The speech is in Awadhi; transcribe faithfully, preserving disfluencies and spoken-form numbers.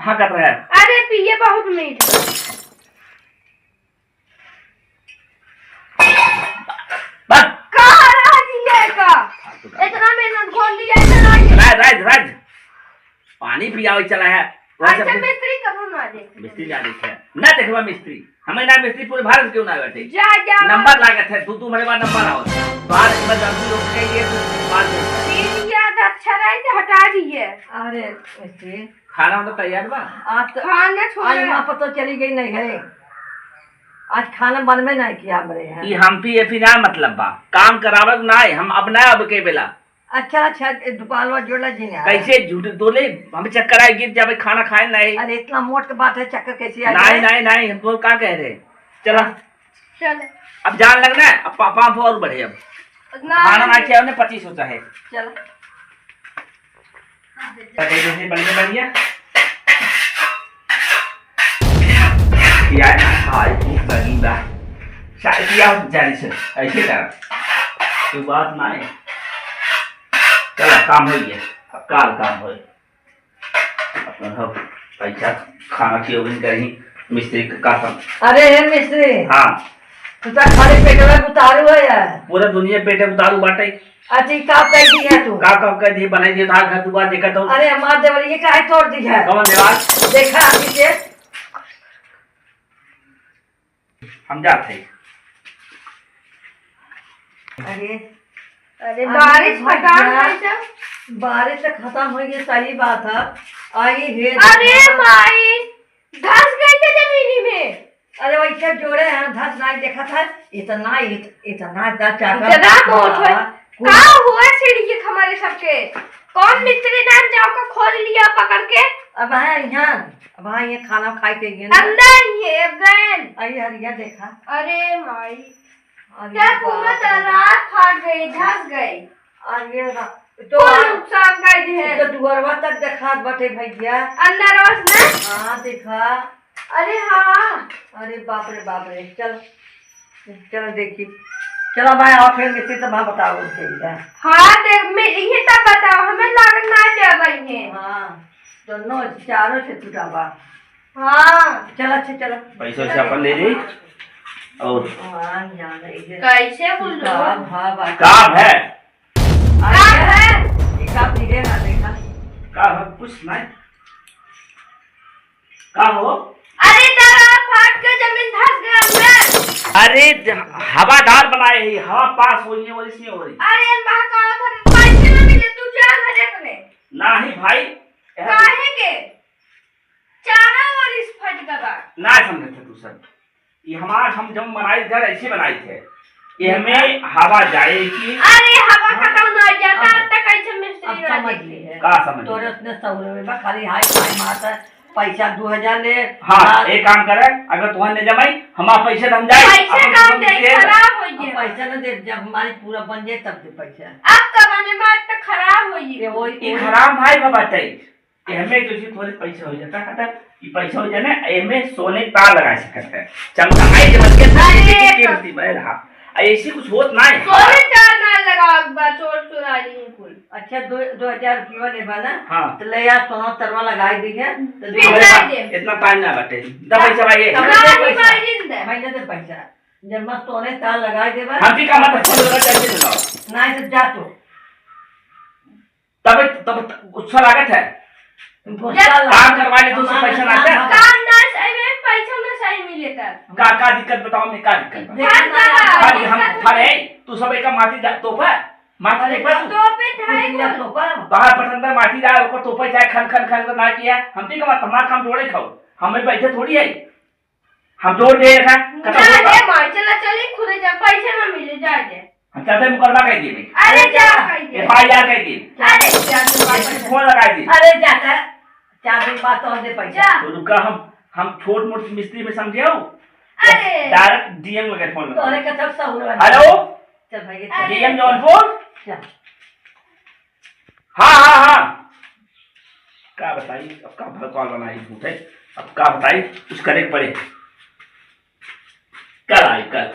का कर रहा है? अरे पिए बहुत मीठ। बस। का रहा जी है का? इतना मेहनत घोल लिया, इतना ये। राज, राज, राज। पानी पियावे चला है। वहाँ से अच्छा, फिर मिस्त्री कबो ना देखे। मिस्त्री ना देखे। ना देखबा मिस्त्री। हमें ना मिस्त्री पूरे भारत क्यों ना बैठे। जा, जा। नंबर लागत है, दू, दू महीने बाद नंबर आओ। बाहर इमरजेंसी लोग के लिए तो बात है। दीदी, याद अच्छा रहे तो हटा दिए। अरे, मिस्त्री। खाना वाना तैयार बा? आज तो खाना छोड़ आज दे। माँ पतो चली गई नहीं है। आज खाना बनबे नहीं किया हमरे यहाँ। ई हम पी, ए पी ना मतलब बा। काम करावे के ना है, हम अब ना अब के बेला। अच्छा, अच्छा, ए, दुकान में जोड़ा जी ने। कैसे झूठ बोले? हमें चक्कर आए, गिर जावे, खाना खाए नहीं। अरे, इतना मोट के बात है, चक्कर कैसे आ नहीं, जाए? नहीं, नहीं, हम तो का कह रहे? चला। चल। अब जान लगना है, अब पा-, पाँच सौ और बढ़े अब। ना। खाना ना किया, उन्हें पच्चीस सौ चाहे। चल। बढ़िया, बढ़िया। यार, आज भूख लगी बा। चाय पिया जाने से, ऐसे कर। कोई बात ना है। चला, काम हो गया। अब काल काम होए। अपन हो, पैसा खाना खियोगिन कहीं, मिस्त्री के का काम। अरे हे मिस्त्री। हाँ। तू तो खाली पेटवा के उतारू है यार। पूरा दुनिया पेटे उतारू बाटे। अच्छा, ई का कह दी है तू? का, का कह दी, बनाई दिए, धार घर दुआर देखत हो। अरे हमार देवरिया काहे तोड़ दी है? कौन देवार? देखा अभी से। हम जात है। अरे, अरे, अरे बारिश भैया, खत्म है सब। बारिश तो खत्म हो गई, सही बात है। आई हे अरे भगवान। माई, धस गई थे जमीनी में। अरे वैसे जोड़े हैं, धस नहीं देखा था, इतना, इत-, इतना दा चाकर इतना मोट है। का हुआ छिड़की हमारे सबके? कौन मिस्त्री नाम जाओ को खोज लिया पकड़ के? अब है यहाँ, अब हाँ ये खाना खाए के गए ना। अंदर ही है, गैन। अरे हरिया देखा। अरे माई। अरे क्या पूरा बाप रे। दरार फाट गई, धस गई। अरे रा-, तो पूरा आ-, नुकसान कर दी है। तो दुअरवा तक देखात बाटे भैया। अंदर बस ना? हाँ, देखा। अरे हाँ। अरे बाप रे, बाप रे, चल। चलो देखी, चलो भाई, आओ फिर मिस्त्री तब हम बताओ उनके लिए। हाँ, देख, मैं, इहे तब बताओ, हमें लागत ना क्या भाई है। हाँ, दोनों चारों से टूटा बा। हाँ। चलो, अच्छा, चलो। पैसा वैसा अपन ले ली। और हाँ, यहाँ नहीं है। कैसे बोल रहे हो? का भाव आ- का है? अरे, का है? ये का पीले ना देखा। का है? कुछ नहीं। का हो? अरे दादा, फाट के जमीन धस गया अंदर। अरे ज-, हवादार बनाए ही, हवा पास होई है, वैसे हो रही। अरे माँ का था, पैसे ना मिले, तू जा घरे अपने। नाही भाई। काहे के? चारों ओर इस फट गया बा। ना समझे थे तू सब। ये हमार, हम जब बनाई घर ऐसे बनाई थे। ये हमें हवा जाए कि अरे हवा हाँ। खत्म हो जाता, अब तब तक ऐसे मिस्त्री अब ना समझ देखे। लिए। का समझ तोरे लिए? उतने सौरे में बा, खाली हाय फाय मारता, पैसा दो हजार ले। हाँ, हाँ। एक काम करे, अगर तुहां ले जमाई, हमार पैसे तो हम जाए, पैसे अपन काम सब दे, दे। खराब हो अब गया। पैसा ना दे, जब हमारी पूरा बन जाए तब दे पैसा। अब कमाने में आज तक खराब हो गई। ये वही, ये वही। खराब भाई बाबा तई। एहमे तो जी थोड़े पैसा हो जाता, कहता, "ई पैसा हो जाने, एहमे सोने तार लगा सकत है।" चमका आई जब के अरे! कीमती बैल हा। आ ऐसी कुछ होत ना है। सोने तार ना लगाओ, बा, चोर चुरा ली कुल। अच्छा, दो, दो हजार रुपया लेबा ना? हाँ। तो ले यार, सोना तरवा लगाई दी है, तो फिर दो हजार। दे दे। इतना टाइम ना बटे। दे पैसा भाई। ना, ना, नहीं भाई, नहीं दे। भाई, दे दे पैसा। जब मस्त सोने तार लगाई देबा। हम भी का मतलब फोन लगा, जल्दी से लाओ। नहीं तो जा तू। तब, तब गुस्सा लागत है। गुस्सा काम करवा ले तो उससे पैसा ना आता है। काम ना सही में, पैसा ना सही मिले तब। का, का दिक्कत बताओ, मैं का दिक्कत बा? देखना है। भाई, हम खड़े हैं, तू सब एक माटी जा, तोपा, माटी अरे, तोपा तू। तोपे था कुछ ही किया कुछ। तोपा। बाहर पटंदर माटी जा, ओकर तोपे चाहे खन, खन, खन, खन ना किया, हम भी कमा, हमार काम जोड़े खाओ, हमें बैठे थोड़ी है। हम जोड़ दे रखा, खत्म जा होगा। रे माई, चला चली, खुदे जा, पैसे ना मिले, जा दे। हम चाहते हैं मुकदमा कर दिए भाई। अरे जा, कर दे। एफ आई आर कर दिए। अरे जा, तू बात इसकी कर। फोन लगा दिए। अरे जा कर, चार दिन बाद तो दे पैसा। जा। तो रुका, हम, हम छोट मोट मिस्त्री में समझे हो? अरे। डायरेक्ट डी एम को फोन लगा। तोरे का सब सहूर वाला। हेलो? चल भाई, ये अरे। D M Jaunpur? चल। हाँ, हाँ, हाँ। का बताई, अब का भर कॉल बनाई झूठे, अब का बताई, कुछ करे के पड़े। कल आई, कल।